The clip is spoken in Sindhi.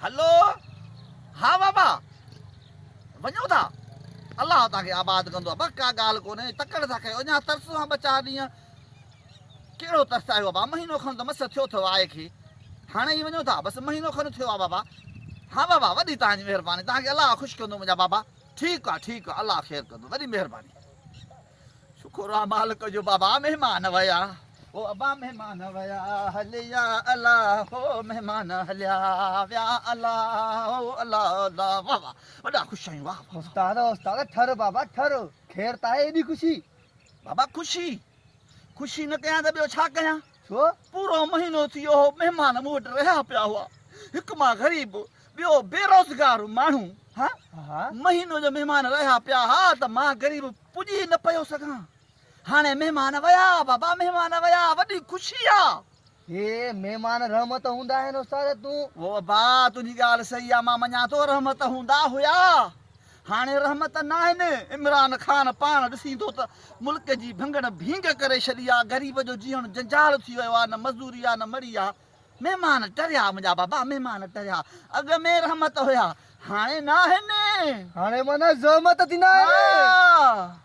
هلو ها بابا وڃو ٿا الله توهان کي آباد ڪندو ابا ڪا ڳالهه ڪونهي تڪڙ ٿا ڪيو اڃا ترسو ها ٻه چار ڏينهن ڪهڙو ترس آيو ابا مهينو کن ته مس ٿيو اٿو آئي کي هاڻي ئي وڃو ٿا بس مهينو کن ٿيو آ بابا ها بابا وڏي توهان جي مهرباني توهان کي الله خوش ڪندو منهنجا بابا ٺيڪ آ ٺيڪ آ الله خير ڪندو وڏي مهرباني شڪر آ مالڪ جو بابا مهمان ويا او ابا مهمان ويا هليا الا هو مهمان هليا ويا الا هو الا الا واه واه وڏا خوش آهيون واه واه. استاد استاد ٺر بابا ٺر خير ته آهي ايڏي خوشي. بابا خوشي خوشي نه ڪيان ته ٻيو ڇا ڪيان. ڇو؟ پورو مهينو ٿي ويو هو مهمان مون وٽ رهيا پيا هئا هڪ مان غريب ٻيو بيروزگار ماڻهو ها مهينو جو مهمان رهيا پيا ها ته مان غريب پڄي نه پيو سگهان. هاڻي مهمان ويا بابا مهمان ويا وڏي خوشي آ. هي مهمان رحمت هوندا آهن استاد تون. او ابا تنهنجي ڳالهه صحيح آ مان مڃان ٿو رحمت هوندا هيا هاڻي رحمت ناهن عمران خان پاڻ ڏسين ٿو ته ملڪ جي ڀنگڻ ڀينگ ڪري ڇڏي آ غريب جو جيئڻ جنجال ٿي ويو آ نه مزدوري آ نه مڙي آ مهمان ٽريا منهنجا بابا مهمان ٽريا اڳ ۾ رحمت هيا هاڻي ناهن. هاڻي معنيٰ زحمت ٿيندا آهن. ها.